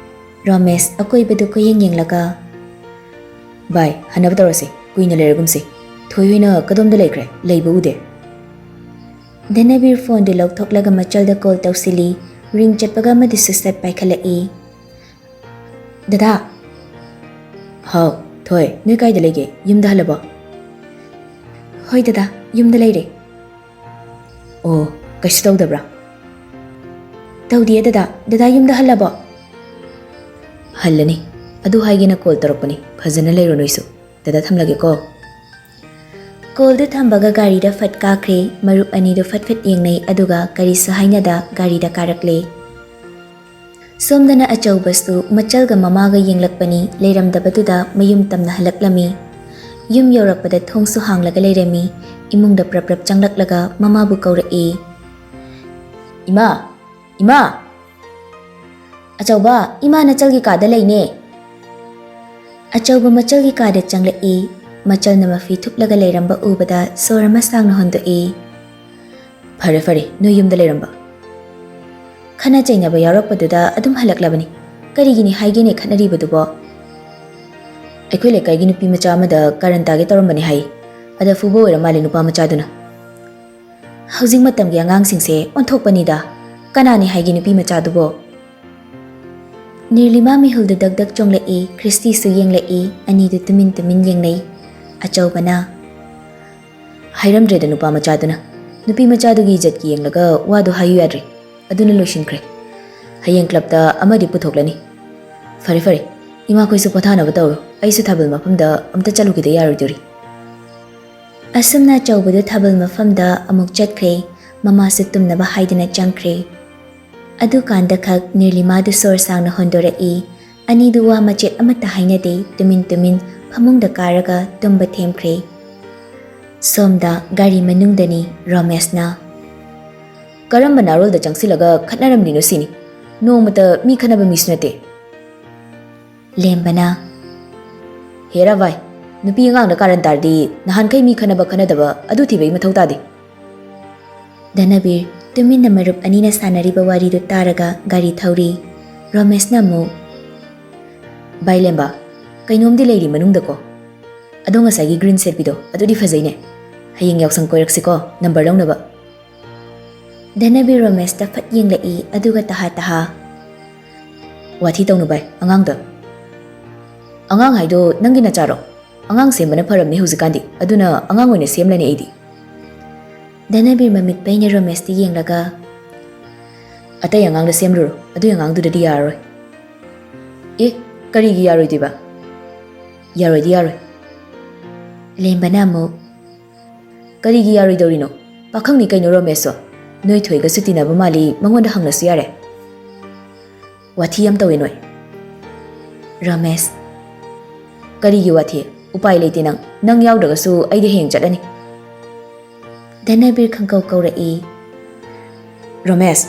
ꯔꯣꯃꯦꯁ ꯑꯀꯣꯏꯕꯗꯨ ꯀꯣꯏꯌꯦꯡ ꯌꯦꯡꯂꯒ, "ꯚꯥꯏ, ꯍꯟꯅꯕ ꯇꯧꯔꯁꯦ, ꯀꯨꯏꯅ ꯂꯩꯔꯒꯨꯝꯁꯦ꯫ ꯊꯣꯏ ꯍꯣꯏꯅ ꯀꯗꯣꯝꯗ ꯂꯩꯈ꯭ꯔꯦ? ꯂꯩꯕ ꯎꯗꯦ꯫" ꯙꯅꯕꯤꯔ ꯐꯣꯟꯗꯨ ꯂꯧꯊꯣꯛꯂꯒ ꯃꯆꯜꯗ ꯀꯣꯜ ꯇꯧꯁꯤꯜꯂꯤ꯫ ꯔꯤꯡ ꯆꯠꯄꯒ ꯑꯃꯗꯨꯁꯨ ꯁꯠ ꯄꯥꯏꯈꯠꯂꯛꯏ꯫ "ꯗꯗꯥ꯫" "ꯍꯥꯎ, ꯊꯣꯏ, ꯅꯣꯏ ꯀꯥꯏꯗ ꯂꯩꯒꯦ? ꯌꯨꯝꯗ ꯍꯜꯂꯕꯣ?" "ꯍꯣꯏ ꯗꯗꯥ, ꯌꯨꯝꯗ ꯂꯩꯔꯦ꯫" "ꯑꯣ, ꯀꯩꯁꯨ ꯇꯧꯗꯕ꯭ꯔꯥ?" "ꯇꯧꯗꯤꯌꯦ ꯗꯗꯥ꯫ ꯗꯗꯥ ꯌꯨꯝꯗ ꯍꯜꯂꯕꯣ?" "ꯍꯜꯂꯅꯤ꯫ ꯑꯗꯨ ꯍꯥꯏꯒꯦꯅ ꯀꯣꯜ ꯇꯧꯔꯛꯄꯅꯤ꯫ ꯐꯖꯅ ꯂꯩꯔꯣ ꯅꯣꯏꯁꯨ꯫ ꯗꯗꯥ ꯊꯝꯂꯒꯦꯀꯣ꯫" ꯀꯣꯜꯗꯨ ꯊꯝꯕꯒ ꯒꯥꯔꯤꯗ ꯐꯠ ꯀꯥꯈ꯭ꯔꯦ꯫ ꯃꯔꯨꯞ ꯑꯅꯤꯗꯨ ꯐꯠ ꯐꯠ ꯌꯦꯡꯅꯩ, ꯑꯗꯨꯒ ꯀꯔꯤꯁꯨ ꯍꯥꯏꯅꯗ ꯒꯥꯔꯤꯗ ꯀꯥꯔꯛꯂꯦ꯫ ꯁꯣꯝꯗꯅ ꯑꯆꯧꯕꯁꯨ ꯃꯆꯜꯒ ꯃꯃꯥꯒ ꯌꯦꯡꯂꯛꯄꯅꯤ꯫ ꯂꯩꯔꯝꯗꯕꯗꯨꯗ ꯃꯌꯨꯝ ꯇꯝꯅ ꯍꯜꯂꯛꯂꯝꯃꯤ꯫ ꯌꯨꯝ ꯌꯧꯔꯛꯄꯗ ꯊꯣꯡꯁꯨ ꯍꯥꯡꯂꯒ ꯂꯩꯔꯝꯃꯤ꯫ ꯏꯃꯨꯡꯗ ꯄ꯭ꯔꯞ ꯄ꯭ꯔꯞ ꯆꯪꯂꯛꯂꯒ ꯃꯃꯥꯕꯨ ꯀꯧꯔꯛꯏ꯫ "ꯏꯃꯥ! ꯏꯃꯥ!" "ꯑꯆꯧꯕ, ꯏꯃꯥ ꯅꯆꯜꯒꯤ ꯀꯥꯗ ꯂꯩꯅꯦ꯫" ꯑꯆꯧꯕ ꯃꯆꯜꯒꯤ ꯀꯥꯗ ꯆꯪꯂꯛꯏ꯫ ꯃꯆꯜꯅ ꯃꯐꯤ ꯊꯨꯞꯂꯒ ꯂꯩꯔꯝꯕ ꯎꯕꯗ ꯁꯣꯔ ꯑꯃ ꯁꯥꯡꯅ ꯍꯣꯟꯗꯣꯛꯏ꯫ "ꯐꯔꯦ, ꯐꯔꯦ, ꯅꯣꯏ ꯌꯨꯝꯗ ꯂꯩꯔꯝꯕ꯫" "ꯈꯠꯅ ꯆꯩꯅꯕ ꯌꯥꯎꯔꯛꯄꯗꯨꯗ ꯑꯗꯨꯝ ꯍꯜꯂꯛꯂꯕꯅꯤ꯫ ꯀꯔꯤꯒꯤꯅꯤ ꯍꯥꯏꯒꯦꯅꯦ ꯈꯠꯅꯔꯤꯕꯗꯨꯕꯣ?" "ꯑꯩꯈꯣꯏ ꯂꯩꯀꯥꯏꯒꯤ ꯅꯨꯄꯤ ꯃꯆꯥ ꯑꯃꯗ ꯀꯥꯔꯟ ꯇꯥꯒꯦ ꯇꯧꯔꯝꯕꯅꯤ ꯍꯥꯏ꯫ ꯑꯗ ꯐꯨꯕ ꯑꯣꯏꯔ ꯃꯥꯜꯂꯦ ꯅꯨꯄꯥ ꯃꯆꯥꯗꯨꯅ꯫" "ꯍꯧꯖꯤꯛ ꯃꯇꯝꯒꯤ ꯑꯉꯥꯡꯁꯤꯡꯁꯦ ꯑꯣꯟꯊꯣꯛꯄꯅꯤꯗ꯫ ꯀꯅꯥꯅꯤ ꯍꯥꯏꯒꯦ ꯅꯨꯄꯤ ꯃꯆꯥꯗꯨꯕꯣ?" ꯅꯤꯔꯂꯤꯃꯥ ꯃꯤꯍꯨꯜꯗꯨ ꯗꯛ ꯗꯛ ꯆꯣꯡꯂꯛꯏ꯫ ꯈ꯭ꯔꯤꯁꯇꯤꯁꯨ ꯌꯦꯡꯂꯛꯏ꯫ ꯑꯅꯤꯗꯨ ꯇꯨꯃꯤꯟ ꯇꯨꯃꯤꯟ ꯌꯦꯡꯅꯩ꯫ ꯑꯆꯧꯕꯅ, ꯍꯥꯏꯔꯝꯗ꯭ꯔꯦꯗ ꯅꯨꯄꯥ ꯃꯆꯥꯗꯨꯅ꯫ ꯅꯨꯄꯤ ꯃꯆꯥꯗꯨꯒꯤ ꯏꯖꯠꯀꯤ ꯌꯦꯡꯂꯒ ꯋꯥꯗꯣ ꯍꯥꯏꯌꯨ ꯌꯥꯗ꯭ꯔꯦ꯫ ꯑꯗꯨꯅ ꯂꯣꯏꯁꯤꯟꯈ꯭ꯔꯦ꯫ ꯍꯌꯦꯡ ꯀ꯭ꯂꯕꯇ ꯑꯃꯗꯤ ꯄꯨꯊꯣꯛꯂꯅꯤ꯫ ꯐꯔꯦ ꯐꯔꯦ, ꯏꯃꯥꯈꯣꯏꯁꯨ ꯄꯣꯊꯥꯅꯕ ꯇꯧꯔꯣ꯫ ꯑꯩꯁꯨ ꯊꯥꯕꯜ ꯃꯐꯝꯗ ꯑꯝꯇ ꯆꯠꯂꯨꯈꯤꯗ ꯌꯥꯔꯣꯏꯗꯣꯔꯤ꯫ ꯑꯁꯨꯝꯅ ꯑꯆꯧꯕꯗꯨ ꯊꯥꯕꯜ ꯃꯐꯝꯗ ꯑꯃꯨꯛ ꯆꯠꯈ꯭ꯔꯦ꯫ ꯃꯃꯥꯁꯨ ꯇꯨꯝꯅꯕ ꯍꯥꯏꯗꯨꯅ ꯆꯪꯈ꯭ꯔꯦ꯫ ꯑꯗꯨꯀꯥꯟꯗ ꯈꯛ ꯅꯤꯔꯂꯤꯃꯥꯗꯨ ꯁꯣꯔ ꯁꯥꯡꯅ ꯍꯣꯟꯗꯣꯔꯛꯏ꯫ ꯑꯅꯤꯗꯨ ꯋꯥ ꯃꯆꯦꯠ ꯑꯃꯠꯇ ꯍꯥꯏꯅꯗꯦ, ꯇꯨꯃꯤꯟ ꯇꯨꯃꯤꯟ ꯐꯃꯨꯡꯗ ꯀꯥꯔꯒ ꯇꯨꯝꯕ ꯊꯦꯝꯈ꯭ꯔꯦ꯫ ꯁꯣꯝꯗ ꯒꯥꯔꯤ ꯃꯅꯨꯡꯗꯅꯤ ꯔꯣꯃꯦꯁꯅ꯫ "ꯀꯔꯝꯕ ꯅꯥꯔꯣꯜꯗ ꯆꯪꯁꯤꯜꯂꯒ ꯈꯠꯅꯔꯝꯂꯤꯅꯣ ꯁꯤꯅꯤ? ꯅꯣꯡꯃꯇ ꯃꯤ ꯈꯠꯅꯕ ꯃꯤꯁꯨ ꯅꯠꯇꯦ꯫" ꯂꯦꯝꯕꯅ, "ꯍꯦꯔꯥ ꯚꯥꯏ, ꯅꯨꯄꯤ ꯑꯉꯥꯡꯗ ꯀꯥꯔꯟ ꯇꯥꯔꯗꯤ ꯅꯍꯥꯟꯈꯩ ꯃꯤ ꯈꯠꯅꯕ ꯈꯠꯅꯗꯕ ꯑꯗꯨ ꯊꯤꯕꯒꯤ ꯃꯊꯧ ꯇꯥꯗꯦ꯫" ꯙꯅꯕꯤꯔ ꯇꯨꯃꯤꯟꯅ ꯃꯔꯨꯞ ꯑꯅꯤꯅ ꯁꯥꯟꯅꯔꯤꯕ ꯋꯥꯔꯤꯗꯨ ꯇꯥꯔꯒ ꯒꯥꯔꯤ ꯊꯧꯔꯤ꯫ ꯔꯣꯃꯦꯁꯅ ꯑꯃꯨꯛ, "ꯚꯥꯏ ꯂꯦꯝꯕ, ꯀꯩꯅꯣꯝꯗꯤ ꯂꯩꯔꯤ ꯃꯅꯨꯡꯗꯀꯣ꯫ ꯑꯗꯣ ꯉꯁꯥꯏꯒꯤ ꯒ꯭ꯔꯤꯟ ꯁꯦꯠꯄꯤꯗꯣ, ꯑꯗꯨꯗꯤ ꯐꯖꯩꯅꯦ꯫ ꯍꯌꯦꯡ ꯌꯥꯎꯁꯪ ꯀꯣꯏꯔꯛꯁꯤꯀꯣ, ꯅꯝꯕꯔ ꯂꯧꯅꯕ꯫" ꯙꯅꯕꯤꯔ ꯔꯣꯃꯦꯁꯇ ꯐꯠ ꯌꯦꯡꯂꯛꯏ, ꯑꯗꯨꯒ ꯇꯍꯥ ꯇꯍꯥ, "ꯋꯥꯊꯤ ꯇꯧꯅꯨ ꯚꯥꯏ, ꯑꯉꯥꯡꯗ꯫" "ꯑꯉꯥꯡ ꯍꯥꯏꯗꯣ ꯅꯪꯒꯤ ꯅꯆꯥꯔꯣ? ꯑꯉꯥꯡ ꯁꯦꯝꯕꯅ ꯐꯔꯕꯅꯤ ꯍꯧꯖꯤꯛꯀꯥꯟꯗꯤ, ꯑꯗꯨꯅ ꯑꯉꯥꯡ ꯑꯣꯏꯅ ꯁꯦꯝꯂꯅꯤ ꯑꯩꯗꯤ꯫" ꯙꯅꯕꯤꯔ ꯃꯃꯤꯠ ꯄꯩꯅ ꯔꯣꯃꯦꯁꯇ ꯌꯦꯡꯂꯒ, "ꯑꯇꯩ ꯑꯉꯥꯡꯗ ꯁꯦꯝꯂꯨꯔꯣ, ꯑꯗꯨꯏ ꯑꯉꯥꯡꯗꯨꯗꯗꯤ ꯌꯥꯔꯔꯣꯏ꯫" "ꯑꯦ, ꯀꯔꯤꯒꯤ ꯌꯥꯔꯣꯏꯗꯣꯏꯕ?" "ꯌꯥꯔꯣꯏꯗꯤ ꯌꯥꯔꯣꯏ꯫" ꯂꯦꯝꯕꯅ ꯑꯃꯨꯛ, "ꯀꯔꯤꯒꯤ ꯌꯥꯔꯣꯏꯗꯧꯔꯤꯅꯣ? ꯄꯥꯈꯪꯅꯤ ꯀꯩꯅꯣ ꯔꯣꯃꯦꯁꯁꯨ꯫ ꯅꯣꯏ ꯊꯣꯏꯒꯁꯨ ꯇꯤꯟꯅꯕ ꯃꯥꯜꯂꯤ, ꯃꯉꯣꯟꯗ ꯍꯪꯂꯁꯨ ꯌꯥꯔꯦ꯫" "ꯋꯥꯊꯤ ꯌꯥꯝ ꯇꯧꯋꯦ ꯅꯣꯏ꯫" ꯔꯣꯃꯦꯁ, "ꯀꯔꯤꯒꯤ ꯋꯥꯊꯤ? ꯎꯄꯥꯏ ꯂꯩꯇꯦ ꯅꯪ꯫ ꯅꯪ ꯌꯥꯎꯗ꯭ꯔꯒꯁꯨ ꯑꯩꯗꯤ ꯍꯌꯦꯡ ꯆꯠꯂꯅꯤ꯫" ꯙꯅꯕꯤꯔ ꯈꯪꯀꯧ ꯀꯧꯔꯛꯏ, "ꯔꯣꯃꯦꯁ!"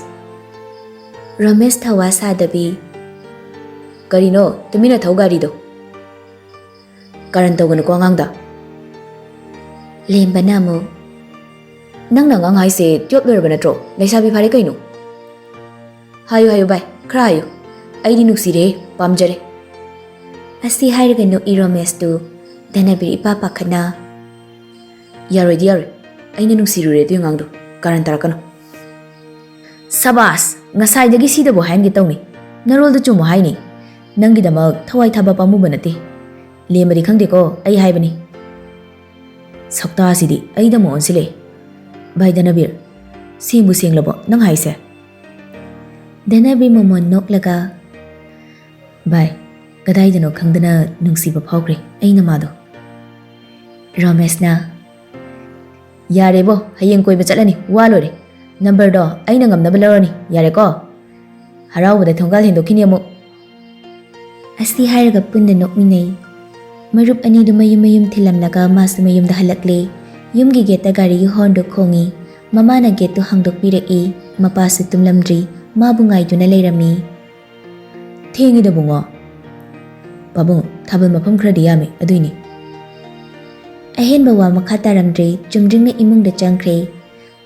ꯔꯣꯃꯦꯁ ꯊꯧꯋꯥ ꯁꯥꯗꯕꯤ, "ꯀꯔꯤꯅꯣ? ꯇꯨꯃꯤꯟꯅ ꯊꯧ ꯒꯥꯔꯤꯗꯣ꯫ ꯀꯥꯔꯟ ꯇꯧꯒꯅꯨꯀꯣ ꯑꯉꯥꯡꯗ꯫" ꯂꯦꯝꯕꯅ ꯑꯃꯨꯛ, "ꯅꯪꯅ ꯑꯉꯥꯡ ꯍꯥꯏꯁꯦ ꯇꯨꯌꯦꯜꯞ ꯂꯣꯏꯔꯕ ꯅꯠꯇ꯭ꯔꯣ? ꯂꯩꯁꯥꯕꯤ ꯐꯥꯔꯦ ꯀꯩꯅꯣ?" "ꯍꯥꯏꯌꯨ, ꯍꯥꯏꯌꯨ ꯚꯥꯏ, ꯈꯔ ꯍꯥꯏꯌꯨ꯫ ꯑꯩꯗꯤ ꯅꯨꯡꯁꯤꯔꯦ, ꯄꯥꯝꯖꯔꯦ꯫" ꯑꯁꯤ ꯍꯥꯏꯔꯒ ꯅꯣꯛꯏ ꯔꯣꯃꯦꯁꯇꯨ꯫ ꯙꯅꯕꯤꯔ ꯏꯄꯥ ꯄꯥꯈꯠꯅ, "ꯌꯥꯔꯣꯏꯗꯤ ꯌꯥꯔꯣꯏ꯫ ꯑꯩꯅ ꯅꯨꯡꯁꯤꯔꯨꯔꯦ ꯑꯗꯨꯏ ꯑꯉꯥꯡꯗꯣ꯫ ꯀꯥꯔꯟ ꯇꯥꯔꯛꯀꯅꯨ꯫" "ꯁꯕꯥꯁ! ꯉꯁꯥꯏꯗꯒꯤ ꯁꯤꯗꯕꯨ ꯍꯥꯏꯍꯟꯒꯦ ꯇꯧꯅꯤ꯫ ꯅꯔꯣꯜꯗꯨ ꯆꯨꯝꯃꯨ ꯍꯥꯏꯅꯤ꯫ ꯅꯪꯒꯤꯗꯃꯛ ꯊꯋꯥꯏ ꯊꯥꯕ ꯄꯥꯝꯃꯨꯕ ꯅꯠꯇꯦ꯫ ꯂꯦꯝꯕꯗꯤ ꯈꯪꯗꯦꯀꯣ, ꯑꯩ ꯍꯥꯏꯕꯅꯤ꯫" ꯁꯛꯇꯥꯁꯤꯗꯤ ꯑꯩꯗ ꯑꯃꯨꯛ ꯑꯣꯟꯁꯤꯜꯂꯛꯑꯦ꯫ ꯚꯥꯏ ꯙꯅꯕꯤꯔ, ꯁꯦꯡꯕꯨ ꯁꯦꯡꯂꯕꯣ ꯅꯪ ꯍꯥꯏꯁꯦ? ꯙꯅꯕꯤꯔ ꯃꯃꯣꯟ ꯅꯣꯛꯂꯒ, "ꯚꯥꯏ, ꯀꯗꯥꯏꯗꯅꯣ ꯈꯪꯗꯅ ꯅꯨꯡꯁꯤꯕ ꯐꯥꯎꯈ꯭ꯔꯦ ꯑꯩꯅ ꯃꯥꯗꯣ꯫" ꯔꯣꯃꯦꯁꯅ, "ꯌꯥꯔꯦꯕꯣ, ꯍꯌꯦꯡ ꯀꯣꯏꯕ ꯆꯠꯂꯅꯤ, ꯋꯥ ꯂꯣꯏꯔꯦ꯫ ꯅꯝꯕꯔꯗꯣ ꯑꯩꯅ ꯉꯝꯅꯕ ꯂꯧꯔꯅꯤ, ꯌꯥꯔꯦꯀꯣ? ꯍꯔꯥꯎꯕꯗ ꯊꯣꯡꯒꯥꯜ ꯍꯦꯟꯗꯣꯛꯈꯤꯅꯤ ꯑꯃꯨꯛ꯫" ꯑꯁꯤ ꯍꯥꯏꯔꯒ ꯄꯨꯟꯅ ꯅꯣꯛꯃꯤꯟꯅꯩ꯫ ꯃꯔꯨꯞ ꯑꯅꯤꯗꯨ ꯃꯌꯨꯝ ꯃꯌꯨꯝ ꯊꯤꯜꯂꯝꯂꯒ ꯃꯥꯁꯨ ꯃꯌꯨꯝꯗ ꯍꯜꯂꯛꯂꯦ꯫ ꯌꯨꯝꯒꯤ ꯒꯦꯠꯇ ꯒꯥꯔꯤꯒꯤ ꯍꯣꯔꯟꯗꯨ ꯈꯣꯡꯏ꯫ ꯃꯃꯥꯅ ꯒꯦꯠꯇꯨ ꯍꯥꯡꯗꯣꯛꯄꯤꯔꯛꯏ꯫ ꯃꯄꯥꯁꯨ ꯇꯨꯝꯂꯝꯗ꯭ꯔꯤ꯫ ꯃꯥꯕꯨ ꯉꯥꯏꯗꯨꯅ ꯂꯩꯔꯝꯃꯤ꯫ "ꯊꯦꯡꯉꯤꯗ ꯕꯨꯡꯉꯣ꯫" "ꯄꯥꯕꯨꯡ, ꯊꯥꯕꯜ ꯃꯐꯝ ꯈꯔꯗꯤ ꯌꯥꯝꯃꯤ, ꯑꯗꯨꯏꯅꯤ꯫" ꯑꯍꯦꯟꯕ ꯋꯥ ꯃꯈꯥ ꯇꯥꯔꯝꯗ꯭ꯔꯦ꯫ ꯆꯨꯝꯗ꯭ꯔꯤꯡꯅ ꯏꯃꯨꯡꯗ ꯆꯪꯈ꯭ꯔꯦ꯫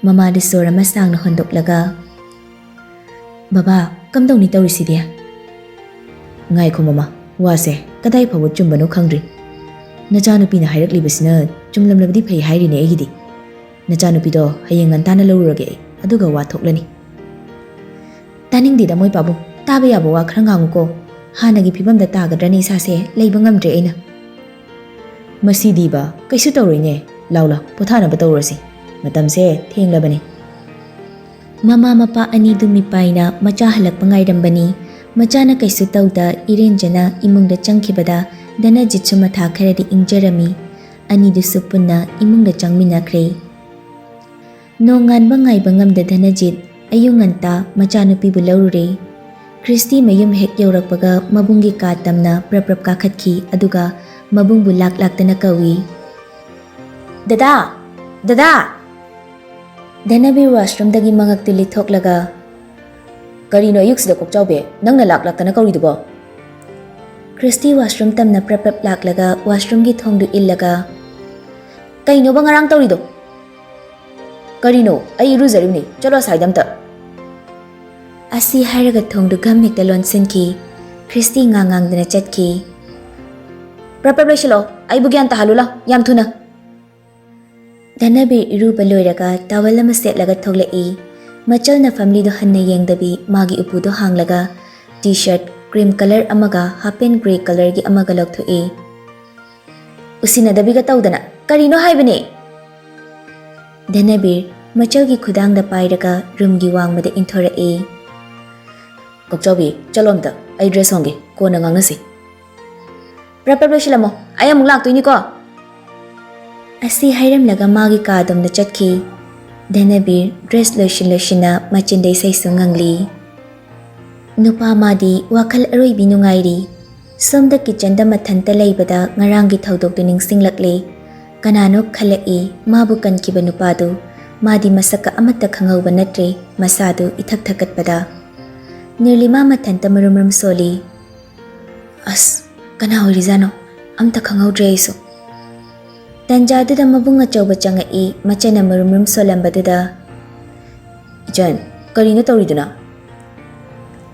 ꯃꯃꯥꯗꯨ ꯁꯣꯔ ꯑꯃ ꯁꯥꯡꯅ ꯍꯣꯟꯗꯣꯛꯂꯒ, "ꯕꯕꯥ, ꯀꯝꯗꯧꯅꯤ ꯇꯧꯔꯤꯁꯤꯗꯤ?" "ꯉꯥꯏꯈꯣ ꯃꯃꯥ, ꯋꯥꯁꯦ ꯀꯗꯥꯏ ꯐꯥꯎꯕ ꯆꯨꯝꯕꯅꯣ ꯈꯪꯗ꯭ꯔꯤ꯫ ꯅꯆꯥꯅꯨꯄꯤꯅ ꯍꯥꯏꯔꯛꯂꯤꯕꯁꯤꯅ ꯆꯨꯝꯂꯝꯂꯕꯗꯤ ꯐꯩ ꯍꯥꯏꯔꯤꯅꯦ ꯑꯩꯒꯤꯗꯤ꯫ ꯅꯆꯥꯅꯨꯄꯤꯗꯣ ꯍꯌꯦꯡ ꯉꯟꯇꯥꯅ ꯂꯧꯔꯨꯔꯒꯦ ꯑꯩ, ꯑꯗꯨꯒ ꯋꯥ ꯊꯣꯛꯂꯅꯤ꯫" "ꯇꯥꯅꯤꯡꯗꯦꯗ ꯃꯣꯏ ꯄꯥꯕꯨꯡ, ꯇꯥꯕ ꯌꯥꯕ ꯋꯥ ꯈꯔ ꯉꯥꯡꯉꯨꯀꯣ꯫ ꯍꯥꯟꯅꯒꯤ ꯐꯤꯕꯝꯗ ꯇꯥꯒꯗ꯭ꯔꯅꯤ ꯏꯁꯥꯁꯦ, ꯂꯩꯕ ꯉꯝꯗ꯭ꯔꯦ ꯑꯩꯅ꯫" "ꯃꯁꯤꯗꯤꯕ, ꯀꯩꯁꯨ ꯇꯧꯔꯣꯏꯅꯦ꯫ ꯂꯥꯎ ꯂꯥꯎ, ꯄꯣꯊꯥꯅꯕ ꯇꯧꯔꯁꯤ꯫ ꯃꯇꯝꯁꯦ ꯊꯦꯡꯂꯕꯅꯤ꯫" ꯃꯃꯥ ꯃꯄꯥ ꯑꯅꯤꯗꯨ ꯃꯤꯄꯥꯏꯅ ꯃꯆꯥ ꯍꯜꯂꯛꯄ ꯉꯥꯏꯔꯝꯕꯅꯤ꯫ ꯃꯆꯥꯅ ꯀꯩꯁꯨ ꯇꯧꯗ ꯏꯔꯦꯟꯖꯅ ꯏꯃꯨꯡꯗ ꯆꯪꯈꯤꯕꯗ ꯙꯅꯖꯤꯠꯁꯨ ꯃꯊꯥ ꯈꯔꯗꯤ ꯏꯪꯖꯔꯝꯃꯤ꯫ ꯑꯅꯤꯗꯨꯁꯨ ꯄꯨꯟꯅ ꯏꯃꯨꯡꯗ ꯆꯪꯃꯤꯟꯅꯈ꯭ꯔꯦ꯫ ꯅꯣꯡꯉꯥꯟꯕ ꯉꯥꯏꯕ ꯉꯝꯗ ꯙꯅꯖꯤꯠ ꯑꯌꯨꯛ ꯉꯟꯇꯥ ꯃꯆꯥꯅꯨꯄꯤꯕꯨ ꯂꯧꯔꯨꯔꯦ꯫ ꯈ꯭ꯔꯤꯁꯇꯤ ꯃꯌꯨꯝ ꯍꯦꯛ ꯌꯧꯔꯛꯄꯒ ꯃꯕꯨꯡꯒꯤ ꯀꯥ ꯇꯝꯅ ꯄ꯭ꯔꯞ ꯄ꯭ꯔꯞ ꯀꯥꯈꯠꯈꯤ, ꯑꯗꯨꯒ ꯃꯕꯨꯡꯕꯨ ꯂꯥꯛ ꯂꯥꯛꯇꯅ ꯀꯧꯏ꯫ "ꯗꯗꯥ! ꯗꯗꯥ!" ꯙꯅꯕꯤꯔ ꯋꯥꯁꯔꯨꯝꯗꯒꯤ ꯃꯉꯛꯇꯨ ꯂꯤꯊꯣꯛꯂꯒ, "ꯀꯔꯤꯅꯣ ꯑꯌꯨꯛꯁꯤꯗ ꯀꯣꯛꯆꯥꯎꯕꯤ, ꯅꯪꯅ ꯂꯥꯛ ꯂꯥꯛꯇꯅ ꯀꯧꯔꯤꯗꯨꯕꯣ?" ꯈ꯭ꯔꯤꯁꯇꯤ ꯋꯥꯁꯔꯨꯝ ꯇꯝꯅ ꯄ꯭ꯔꯞ ꯄ꯭ꯔꯞ ꯂꯥꯛꯂꯒ ꯋꯥꯁꯔꯨꯝꯒꯤ ꯊꯣꯡꯗꯨ ꯏꯜꯂꯒ, "ꯀꯩꯅꯣꯕ ꯉꯔꯥꯡ ꯇꯧꯔꯤꯗꯣ?" "ꯀꯔꯤꯅꯣ? ꯑꯩ ꯏꯔꯨꯖꯔꯤꯕꯅꯤ꯫ ꯆꯠꯂꯣ ꯑꯁꯥꯏꯗ ꯑꯝꯇ꯫" ꯑꯁꯤ ꯍꯥꯏꯔꯒ ꯊꯣꯡꯗꯨ ꯘꯝ ꯍꯦꯛꯇ ꯂꯣꯟꯁꯤꯟꯈꯤ꯫ ꯈ꯭ꯔꯤꯁꯇꯤ ꯉꯥꯡ ꯉꯥꯡꯗꯅ ꯆꯠꯈꯤ꯫ "ꯄ꯭ꯔꯞ ꯄ꯭ꯔꯞ ꯂꯣꯏꯁꯤꯜꯂꯣ, ꯑꯩꯕꯨ ꯒ꯭ꯌꯥꯟ ꯇꯥꯍꯜꯂꯨ ꯂꯥꯎ, ꯌꯥꯝ ꯊꯨꯅ!" ꯙꯅꯕꯤꯔ ꯏꯔꯨꯕ ꯂꯣꯏꯔꯒ ꯇꯥꯋꯦꯜ ꯑꯃ ꯁꯦꯠꯂꯒ ꯊꯣꯛꯂꯛꯏ꯫ ꯃꯆꯜꯅ ꯐꯝꯂꯤꯗꯨ ꯍꯟꯅ ꯌꯦꯡꯗꯕꯤ ꯃꯥꯒꯤ ꯎꯄꯨꯗꯨ ꯍꯥꯡꯂꯒ ꯇꯤ ꯁꯔꯠ ꯀ꯭ꯔꯤꯝ ꯀꯂꯔ ꯑꯃꯒ ꯍꯥꯐ ꯄꯦꯟ ꯒ꯭ꯔꯦ ꯀꯂꯔꯒꯤ ꯑꯃꯒ ꯂꯧꯊꯣꯛꯏ꯫ ꯎꯁꯤꯟꯅꯗꯕꯤꯒ ꯇꯧꯗꯅ ꯀꯔꯤꯅꯣ ꯍꯥꯏꯕꯅꯦ? ꯙꯅꯕꯤꯔ ꯃꯆꯜꯒꯤ ꯈꯨꯗꯥꯡꯗ ꯄꯥꯏꯔꯒ ꯔꯨꯝꯒꯤ ꯋꯥꯡꯃꯗ ꯏꯟꯊꯣꯔꯛꯏ꯫ ꯀꯣꯛꯆꯥꯎꯕꯤ, ꯆꯠꯂꯣ ꯑꯝꯇ, ꯑꯩ ꯗ꯭ꯔꯦꯁ ꯍꯣꯡꯒꯦ, ꯀꯣꯟꯅ ꯉꯥꯡꯅꯁꯤ꯫ ꯄ꯭ꯔꯞ ꯄ꯭ꯔꯞ ꯂꯣꯏꯁꯤꯜꯂꯝꯃꯣ, ꯑꯩ ꯑꯃꯨꯛ ꯂꯥꯛꯇꯣꯏꯅꯤꯀꯣ꯫ ꯑꯁꯤ ꯍꯥꯏꯔꯝꯂꯒ ꯃꯥꯒꯤ ꯀꯥꯗꯣꯝꯗ ꯆꯠꯈꯤ꯫ ꯙꯅꯕꯤꯔ ꯗ꯭ꯔꯦꯁ ꯂꯣꯏꯁꯤꯟ ꯂꯣꯏꯁꯤꯟꯅ ꯃꯆꯤꯟꯗ ꯏꯁꯩꯁꯨ ꯉꯪꯂꯤ꯫ ꯅꯨꯄꯥ ꯃꯥꯗꯤ ꯋꯥꯈꯜ ꯑꯔꯣꯏꯕꯤ ꯅꯨꯡꯉꯥꯏꯔꯤ꯫ ꯁꯣꯝꯗ ꯀꯤꯆꯟꯗ ꯃꯊꯟꯇ ꯂꯩꯕꯗ ꯉꯔꯥꯡꯒꯤ ꯊꯧꯗꯣꯛꯇꯨ ꯅꯤꯡꯁꯤꯡꯂꯛꯂꯦ꯫ ꯀꯅꯥꯅꯣ ꯈꯜꯂꯛꯏ, ꯃꯥꯕꯨ ꯀꯟꯈꯤꯕ ꯅꯨꯄꯥꯗꯨ꯫ ꯃꯥꯗꯤ ꯃꯁꯛꯀ ꯑꯃꯠꯇ ꯈꯪꯍꯧꯕ ꯅꯠꯇ꯭ꯔꯦ, ꯃꯁꯥꯗꯨ ꯏꯊꯛ ꯊꯛꯀꯠꯄꯗ꯫ ꯅꯤꯔꯂꯤꯃꯥ ꯃꯊꯟꯇ ꯃꯔꯨꯝ ꯃꯔꯨꯝ ꯁꯣꯜꯂꯤ꯫ ꯑꯁ, ꯀꯅꯥ ꯑꯣꯏꯔꯤꯖꯥꯠꯅꯣ? ꯑꯝꯇ ꯈꯪꯍꯧꯗ꯭ꯔꯦ ꯑꯩꯁꯨ꯫ ꯇꯟꯖꯥꯗꯨꯗ ꯃꯕꯨꯡ ꯑꯆꯧꯕ ꯆꯪꯉꯛꯏ, ꯃꯆꯟꯅ ꯃꯔꯨꯝ ꯃꯔꯨꯝ ꯁꯣꯜꯂꯝꯕꯗꯨꯗ, "ꯏꯆꯟ, ꯀꯔꯤꯅꯣ ꯇꯧꯔꯤꯗꯨꯅ?"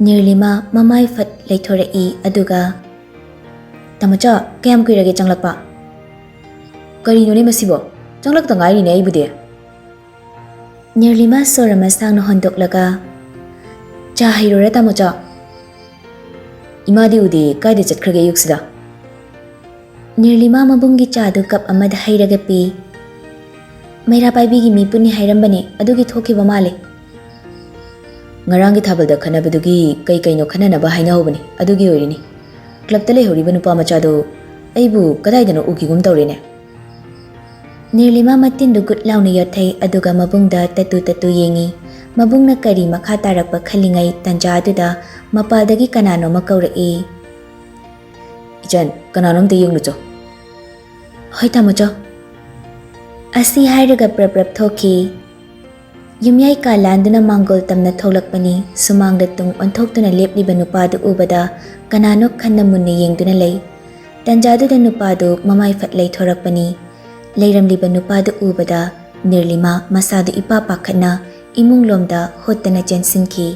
ꯅꯤꯔꯂꯤꯃꯥ ꯃꯃꯥꯏ ꯐꯠ ꯂꯩꯊꯣꯔꯛꯏ, ꯑꯗꯨꯒ, "ꯇꯥꯃꯣꯆꯥ, ꯀꯌꯥꯝ ꯀꯨꯏꯔꯒꯦ ꯆꯪꯂꯛꯄ?" "ꯀꯔꯤꯅꯣꯅꯦ ꯃꯁꯤꯕꯣ? ꯆꯪꯂꯛꯇ ꯉꯥꯏꯔꯤꯅꯦ ꯑꯩꯕꯨꯗꯤ꯫" ꯅꯤꯔꯂꯤꯃꯥ ꯁꯣꯔ ꯑꯃ ꯁꯥꯡꯅ ꯍꯣꯟꯗꯣꯛꯂꯒ, "ꯆꯥ ꯍꯩꯔꯨꯔ, ꯇꯥꯃꯣꯆꯥ?" "ꯏꯃꯥꯗꯤ ꯎꯗꯦ, ꯀꯥꯏꯗ ꯆꯠꯈ꯭ꯔꯒꯦ ꯑꯌꯨꯛꯁꯤꯗ?" ꯅꯤꯔꯂꯤꯃꯥ ꯃꯕꯨꯡꯒꯤ ꯆꯥꯗꯨ ꯀꯞ ꯑꯃꯗ ꯍꯩꯔꯒ ꯄꯤ꯫ "ꯃꯩꯔꯥ ꯄꯥꯏꯕꯤꯒꯤ ꯃꯤ ꯄꯨꯟꯅꯤ ꯍꯥꯏꯔꯝꯕꯅꯦ, ꯑꯗꯨꯒꯤ ꯊꯣꯛꯈꯤꯕ ꯃꯥꯜꯂꯦ꯫" "ꯉꯔꯥꯡꯒꯤ ꯊꯥꯕꯜꯗ ꯈꯠꯅꯕꯗꯨꯒꯤ ꯀꯩ ꯀꯩꯅꯣ ꯈꯟꯅꯅꯕ ꯍꯥꯏꯅꯍꯧꯕꯅꯦ, ꯑꯗꯨꯒꯤ ꯑꯣꯏꯔꯤꯅꯤ꯫ ꯀ꯭ꯂꯕꯇ ꯂꯩꯍꯧꯔꯤꯕ ꯅꯨꯄꯥ ꯃꯆꯥꯗꯣ ꯑꯩꯕꯨ ꯀꯗꯥꯏꯗꯅꯣ ꯎꯈꯤꯒꯨꯝ ꯇꯧꯔꯦꯅꯦ꯫" ꯅꯤꯔꯂꯤꯃꯥ ꯃꯇꯤꯟꯗꯨ ꯒꯨꯠ ꯂꯥꯎꯅ ꯌꯣꯠꯊꯩ, ꯑꯗꯨꯒ ꯃꯕꯨꯡꯗ ꯇꯠꯇꯨ ꯇꯠꯇꯨ ꯌꯦꯡꯉꯤ꯫ ꯃꯕꯨꯡꯅ ꯀꯔꯤ ꯃꯈꯥ ꯇꯥꯔꯛꯄ ꯈꯜꯂꯤꯉꯩ ꯇꯟꯖꯥ ꯑꯗꯨꯗ ꯃꯄꯥꯜꯗꯒꯤ ꯀꯅꯥꯅꯣꯃ ꯀꯧꯔꯛꯏ꯫ "ꯏꯆꯟ, ꯀꯅꯥꯅꯣꯝꯇ ꯌꯦꯡꯂꯨꯆꯣ꯫" "ꯍꯣꯏ ꯇꯥꯃꯣꯆꯧ꯫" ꯑꯁꯤ ꯍꯥꯏꯔꯒ ꯄ꯭ꯔꯞ ꯄ꯭ꯔꯞ ꯊꯣꯛꯈꯤ꯫ ꯌꯨꯝꯌꯥꯏ ꯀꯥ ꯂꯥꯟꯗꯨꯅ ꯃꯥꯡꯒꯣꯜ ꯇꯝꯅ ꯊꯣꯛꯂꯛꯄꯅꯤ꯫ ꯁꯨꯃꯥꯡꯗ ꯇꯨꯡ ꯑꯣꯟꯊꯣꯛꯇꯨꯅ ꯂꯦꯞꯂꯤꯕ ꯅꯨꯄꯥꯗꯨ ꯎꯕꯗ ꯀꯅꯥꯅꯣ ꯈꯟꯅ ꯃꯨꯟꯅ ꯌꯦꯡꯗꯨꯅ ꯂꯩ꯫ ꯇꯟꯖꯥꯗꯨꯗ ꯅꯨꯄꯥꯗꯨ ꯃꯃꯥꯏ ꯐꯠ ꯂꯩꯊꯣꯔꯛꯄꯅꯤ꯫ ꯂꯩꯔꯝꯂꯤꯕ ꯅꯨꯄꯥꯗꯨ ꯎꯕꯗ ꯅꯤꯔꯂꯤꯃꯥ ꯃꯁꯥꯗꯨ ꯏꯄꯥ ꯄꯥꯈꯠꯅ ꯏꯃꯨꯡꯂꯣꯝꯗ ꯍꯣꯠꯇꯅ ꯆꯦꯟꯁꯤꯟꯈꯤ꯫